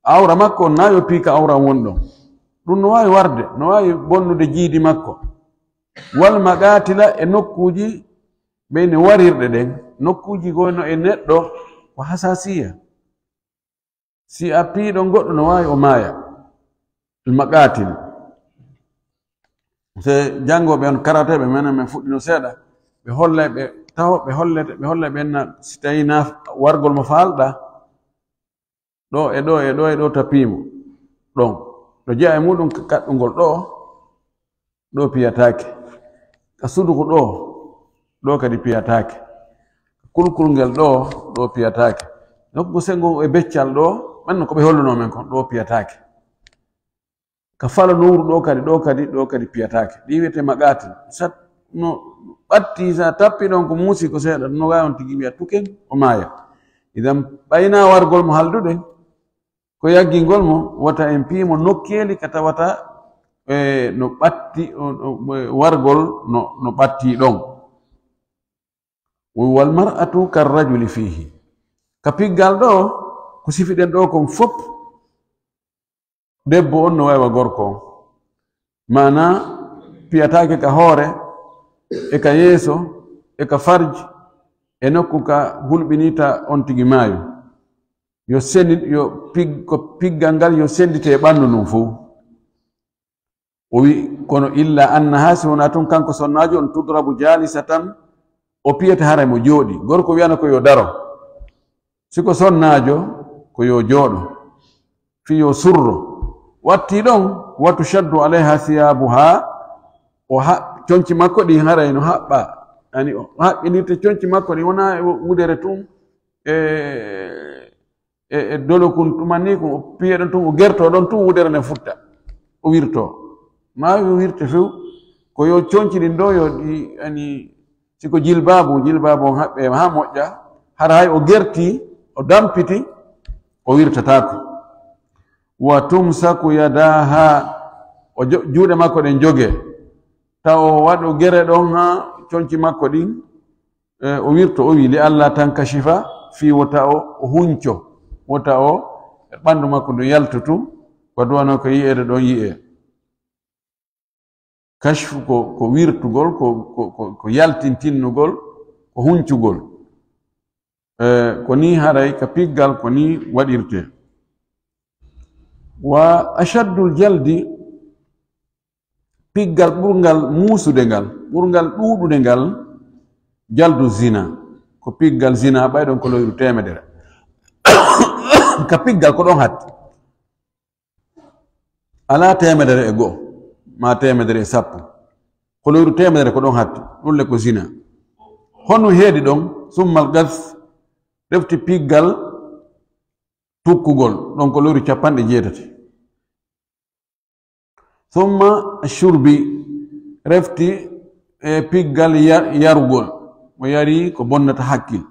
awra makko on na yo piika awra on won ɗon. Ɗum no waawi warde, no waawi bonnude jiidi makko. Wal maqatila e nokkuuji ɓeyne warirɗe ɗen, nokkuuji goo no e neɗɗo ko hasasiya. Si a piiɗo goɗɗo no waawi o maaya. Maqatil. Se janngooɓe on karateeɓe men, men fuɗɗino seeɗa. Ɓe hollay ɓe taho, ɓe hollete, ɓe hollay ɓe na, si tawi na wargol mo faalɗa, ɗo e ɗo e ɗo e ɗo tapiimo. Ɗon. Ɗo jeya e muɗum ka kaɗɗungol ɗo, ɗo piyataake. Ka suduku ɗo, ɗo kadi piyataake. Ka kulkulngel ɗo, ɗo piyataake. Nokku sengo e beccal ɗo, ɓen no ko ɓe holluno men kon, ɗo piyataake. Ka falo nowru ɗo kadi, ɗo kadi, ɗo kadi piyataake. Ɗi wiyete maqatil. Sat no ɓatti sa tappi ɗon ko muusi ko seeɗa, no waawi on tigi wiya tuken, o maaya. Idan ɓayna wargol mo halduɗen, ko yaggingol mo, wota en piimo nokkeeli ka tawata, e, no ɓatti, o, o, wargol no, no ɓatti ɗon. Wal mar'atu kar rajuli fihi. Ka piggal ɗo, ko sifiɗen ɗo kon fop, debbo on no waywa gorko on. Maana piyataake ka hoore, e ka yeeso, e ka farji, e nokku ka hulɓinita on tigi maayo. Yo sendi, yo pig-, ko piggal ngal yo sendite e ɓanndu ndun fow. O wi, kono illa annaha, si wonaa tun kanko sonnaajo on, tudrabu jalisatan, o piyete haray mo jooɗi. Gorko wiyana ko yo daro. Si ko sonnaajo, ko yo jooɗo. Fii yo surro. Watti ɗon, wa tushaddu alayha thiyabuha, o ha-, conci makko ɗi haray no haɓɓa. Ani o haɓɓinirte conci makko ɗi wonaa e wudere tun, e e, e dolokun tumanni ko o piye ɗon tun, o gerto ɗon tun, wudere nden futta, o wirto. Ma o wirte few, ko yo conci ɗin ɗo, yo ɗi, ani, si ko jilbaabu, jilbaabu on haɓɓe ha moƴƴa, hara hay o gerti, o dampiti, o wirtataako. Wa tumsaku yadaha, o jo-, juuɗe makko ɗen joge. Taw o waɗo gere ɗon ha conci makko ɗin, e, o wirto, o wi, "Li alla tankashifa", fii wota o, o hunco, wota o, ɓanndu makko ndu yaltutu, ko duwano ko yi'eede ɗon yi'e. Kashfu ko, ko wirtugol, ko, ko, ko, ko yaltintinnugol, ko huncugol. E, ko nii haray ka piggal, ko nii waɗirte. Wa ashaddul jaldi, piggal ɓurngal muusude ngal, ɓurngal ɗuuɗude ngal, jaldu zina. Ko piggal zina, ɓay ɗon ko loyru teemedere. Ka piggal ko ɗon hatti. Alaa teemedere e go'o, maa teemedere e sappo. Ko loyru teemedere ko ɗon hatti. Ɗun le ko zina. Honno heedi ɗon? Summal gas, refti piggal tukkugol. Ɗon ko loyru capanɗe jeetati. Summa shurbi, refti e piggal ya-, yarugol. Mo yari ko bonnata hakkil.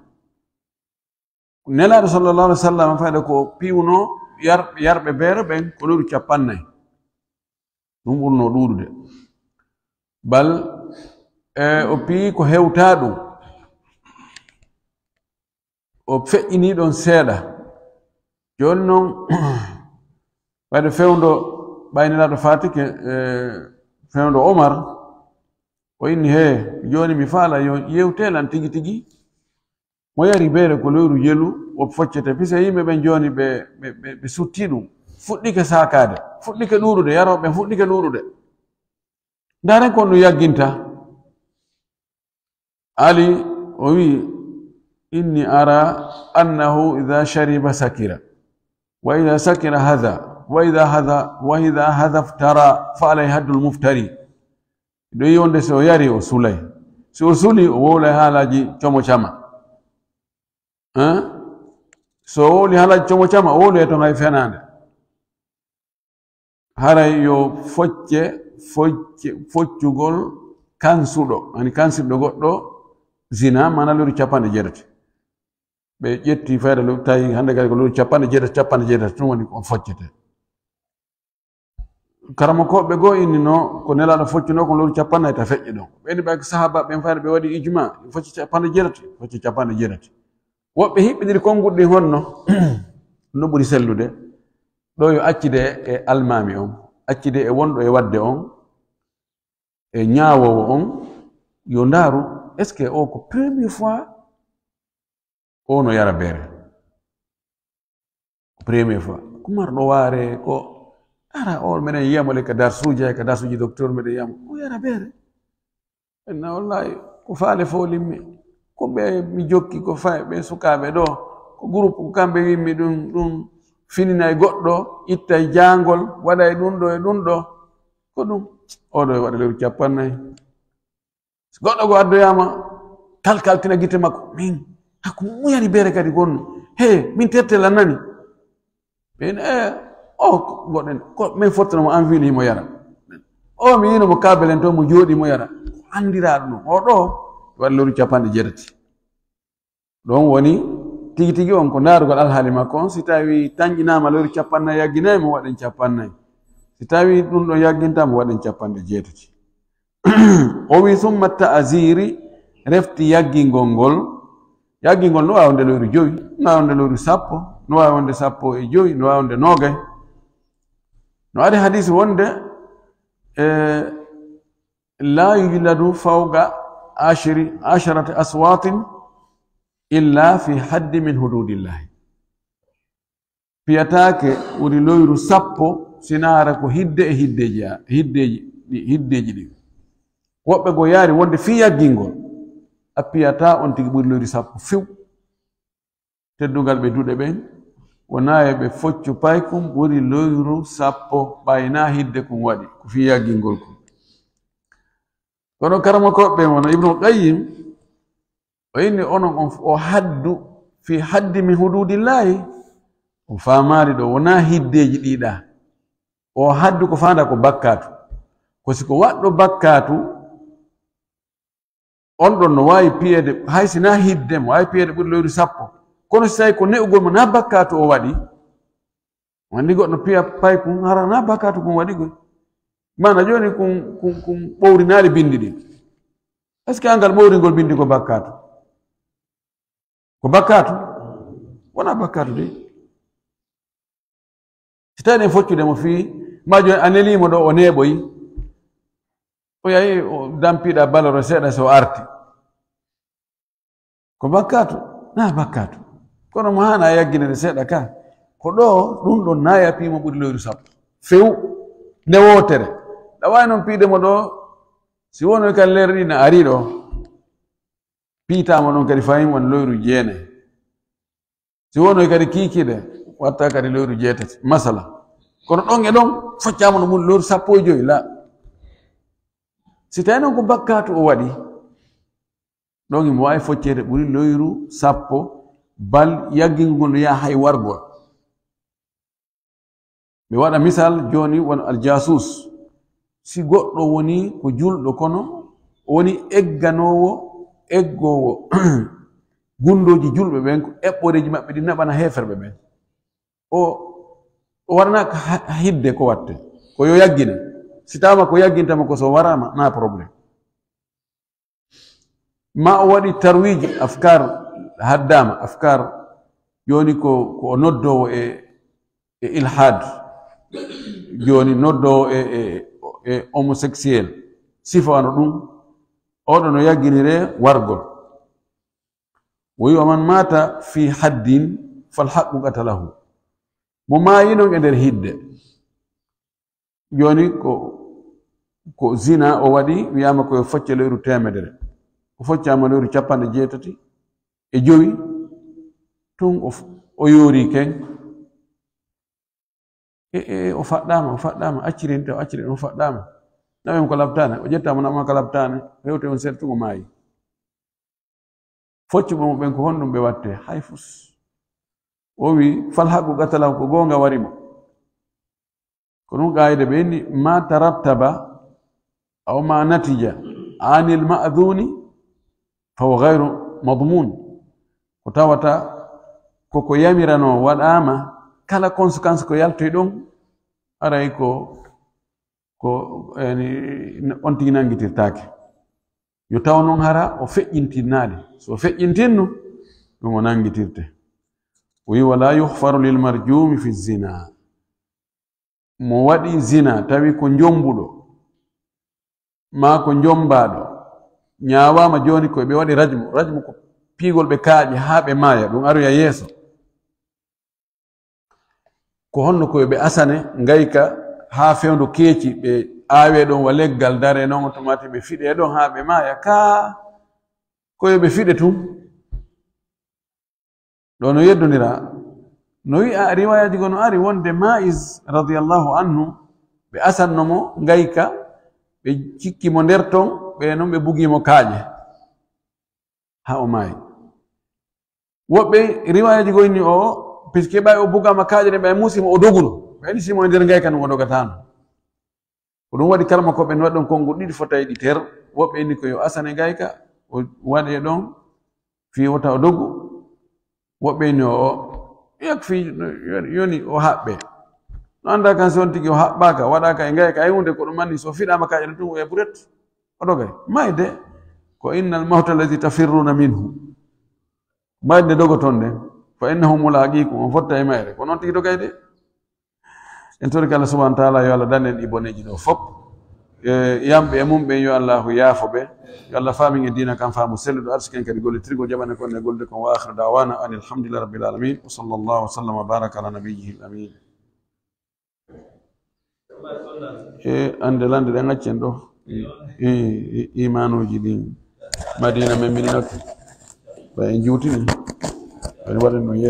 Nelaaɗo sallallahu alaihi wasallam fayda ko piwno yar-, yarɓe beere ɓen ko loyru capannay. Ɗum ɓurno ɗuuɗude. Bal, e, o piyi ko hewtaa ɗum. O feƴƴinii ɗon seeɗa. Jooni non, ɓayde fewndo, ɓay Nelaaɗo faatike, e, fewndo Omar, o inni, "Hee, jooni mi faala yo yewte lan tigi tigi. Mo yari beere ko lewru jelu, o foccete." Pise yimɓe ɓen jooni ɓe, ɓe, ɓe, ɓe sutti ɗum. Fuɗɗike saakaade, fuɗɗike ɗuuɗude, yarooɓe ɓen fuɗɗike ɗuuɗude. Ndaaren ko no yagginta. Ali o wi, "Inni ara annahu idha shariba sakira, wa idha sakira hadha, wa idha hadha, wa idha hadha iftara, fa alayhi haddul muftari." Ɗo yi wonde so o yari, o sulay. So o suli, o wowlay haalaaji como cama. Hein? So o wowli haalaaji como cama, o wowlay ton hay fenaande. Haray yo focce, focce, foccugol kansuɗo, ani kansirɗo goɗɗo zina, mana lewru capanɗe jeetati. Ɓe ƴetti fayda lewru, tawi hannde kadi ko lewru capanɗe jeetati, capanɗe jeetati, ɗum woni ko on foccete. Karamokooɓe goo inni no ko Nelaaɗo foccuno ko lewru capanɗe nayi ta feƴƴe ɗon. Ɓe inni ɓay ko sahaaba ɓen fayda ɓe waɗi ijma, focce capanɗe jeetati, focce capanɗe jeetati. Woɓɓe hiɓɓindiri konnguɗi ɗin honno? No ɓuri sellude. Ɗo yo accide e almaami on, accide e wonɗo e waɗde on, e ñaawoowo on, yo ndaaru, est-ce que o ko première fois o no yara beere? Ko première fois. Ko marɗo waare, ko ara o, meɗen yiyamo le ka darsuuji, hay ka darsuuji docteur meɗen yiyamo. O yara beere. Enna wallahi, ko faale fof limmi. Ko ɓe mi jokki, ko fay ɓe sukaaɓe ɗo, ko groupe, ko kamɓe wimmi ɗum, ɗum finina e goɗɗo, itta e jaangol, waɗa e ɗum ɗo e ɗum ɗo. Ko ɗum, oɗo e waɗa lewru cappannayi. So goɗɗo go addoyaama, kalkaltina gite makko, min, hakko mo yari beere kadi gonno. He, min tertela nani. Ɓen, eh, o, ko, goɗɗen, ko min fottanoo mo, an wiino himo yara. O, mi yiino mo kaabelen to, mo jooɗi mo yara. Ko anndiraaɗo ɗum. O ɗo, waɗi lewru capanɗe jeetati. Ɗon woni tigi tigi on ko ndaarugol alhaali makko on. Si tawi tanƴinaama lewru capannayi, yagginay mo, waɗen capannayi. Si tawi ɗum ɗon yagginta mo, waɗen capanɗe jeetati. O wi, "Summa ta'aziri", refti yaggingol ngol. Yaggingol no waawi wonde lewru jowi, no waawi wonde lewru sappo, no waawi wonde sappo e jowi, no waawi wonde noogay. No ari hadis wonde, e, "La yujladu fawqa ashri, asharati aswatin illa fi haddi min hududillahi." Piyataake ɓuri loyru sappo, sinaa hara ko hidde e hiddeeji, hiddeeji, hiddeeji ɗin. Woɓɓe goo yaari wonde fii yaggingol, a piyataa on tigi ɓuri loyru sappo few. Teddungal ɓe duɗe ɓen, wonaa e ɓe foccu paykun ɓuri loyru sappo, ɓay naa hidde kun waɗi, ko fii yaggingol kun. Kono karamokooɓe ɓen, wano Ibnul Qayyim, o inni onon on, o haddu fii haddi min huduudillaahi, on faamaali ɗoo, wonaa hiddeeji ɗii ɗaa. O haddu ko faandaa ko bakkaatu. Ko si ko waɗɗo bakkaatu, on ɗon no waawi piyeede, hay si naa hidde mo, waawi piyeede ɓuri loyru sappo. Kono si tawii ko ne'ugol mo naa bakkaatu o waɗi, wandi goɗɗo piya paykun, hara naa bakkaatu kun waɗi koy. Maana jooni kun, kun, kun ɓowrinaali binndi ɗin. Est-ce que angal ɓowringol binndi ko bakkaatu? Ko bakkaatu? Wonaa bakkaatu de. Si tawii ɗen foccude mo fii, maa jooni a nelii mo ɗoo, o neeɓoyi. O yahi, o dampiɗaa baloro seeɗa, so o arti. Ko bakkaatu? Naa bakkaatu. Kono mo haana yagginede seeɗa ka. Ko ɗoo, ɗun ɗon naa yapii mo ɓuri loyru sappo. Few. Nde wootere. Ɗa waawi non piide mo ɗoo, si wonoy kan leer ɗi na ari ɗoo. Piitaa mo ɗon kadi fahin won loyru jeenay. Si wonoy kadi kiikiiɗe, watta kadi loyru jeetati. Masala. Kono ɗon e ɗon, foccaa mo no mun loyru sappo e jowi, la. Si tawii non ko bakkaatu o waɗi, ɗon himo waawi focceede ɓuri loyru sappo, bal yaggingol ngol no yaha hay wargol. Mi waɗa misal jooni, wano aljaasuus. Si goɗɗo woni ko julɗo, kono o woni egganoowo, eggoowo gunndooji julɓe ɓen, ko eɓɓoreeji maɓɓe ɗin naɓana heeferɓe ɓen. O, o waɗanaaka ha-, hidde ko watte. Ko yo yaggine. Si tawama ko yagginta mo ko so waraama, na problème. Ma o waɗi tarwiji afkar, haddama afkar, jooni ko, ko o noddoowo e, e ilhad, jooni noddoowo e, e, e homosexuel, sifano ɗum, oɗo no yagginire wargol. O wi, "Wa man mata fi haddin fal haqqu qatalahu." Mo maayi non e nder hidde. Jooni ko, ko zina o waɗi, wiyaama ko yo focce lewru teemedere. O foccaama lewru capanɗe jeetati e jowi, tun o f-, o yoori ken. E, e, o faɗɗaama, o faɗɗaama, accirinta, o accirinta, o faɗɗaama. Naɓe mo ko labtaane, o ƴettaama naɓa mo ko labtaane, hewte on seeɗa tun o maayi. Foccuɓe mo ɓen ko honɗum ɓe watte? Hay fus. O wi, "Fal haqqu qatalahu, ko goonga wari mo." Ko ɗum qaayida ɓe inni, "Ma tarattaba aw ma natija anil ma'dhuni fa huwa ghayru madmun." Ko tawata ko ko yamiranoo waɗaama, kala conséquence ko yaltoy ɗon, aray ko, ko, yani, on tigi nanngitirtaake. Yo taw noon hara o feƴƴintinnaali. So o feƴƴintinno, ɗum o nanngitirte. O wi, "Wala yughfaru lil marjumi fi zina." Mo waɗi zina, tawi ko njombuɗo, maa ko njombaaɗo, ñaawaama jooni ko ɓe waɗi rajmu. Rajmu ko piigol ɓe kaaƴe haa ɓe maaya, ɗum aroya yeeso. Ko honno ko yo ɓe asane ngayka haa fewndo keeci, ɓe aawee ɗon wa leggal, daree non otomatik ɓe fiɗee ɗon haa ɓe maaya? Kaa ko yo ɓe fiɗe tun? Ɗo no yeddondira. No wi'a riwaayaaji goo no ari wonde Ma'iz radiyallahu anhu, ɓe asanno mo ngayka, ɓe cikki mo nder ton, ɓe non ɓe bugii mo kaaƴe. Haa o maayi. Woɓɓe riwaayaaji goo inni o, puisque ɓay o bugaama kaaƴe ɗen, ɓay muusi mo, o doguno. Ɓay ni si mo e nder ngayka non o dogataano. Ko ɗum waɗi kala mo ko ɓen waɗi ɗon konnguɗi ɗiɗi fota e ɗi ter. Woɓɓe inni ko yo asane ngayka, o waɗe ɗon fii wota o dogu. Woɓɓe inni o, o, yak fii, yoni o haɓɓe. No annda kan si on tigi o haɓɓaaka, waɗaaka e ngayka, ay huunde ko ɗum anni so fiɗaama kaaƴe ɗen tun o e buret. O dogay. Mayde ko innal mawta allazi tafirruna minhu. Mayde dogoton nden. Fa innahu mulaqikum. On fotta e mayre. Ko noon tigi dogay de. En tori Allah subhanahu wa ta'ala yo Allah dan en ɗi boneeji ɗo fop. E, yamɓe e mum ɓen, yo Allahu yaafo ɓe. Yo Allah faamin e diina kan faamu selluɗo, arsiken kadi gollitirgol, jaɓane kon e gollude kon. Wa akhiru da'wana anil hamdulillahi rabbil alamin. Wa sallallahu wa sallam wa baraka ala nabiyyihil amin. E, ande lande ɗen accen ɗo. E, e, imanuji ɗin. Madina men min nokki. Ɓay en juutini. En waɗen ɗum yeeso.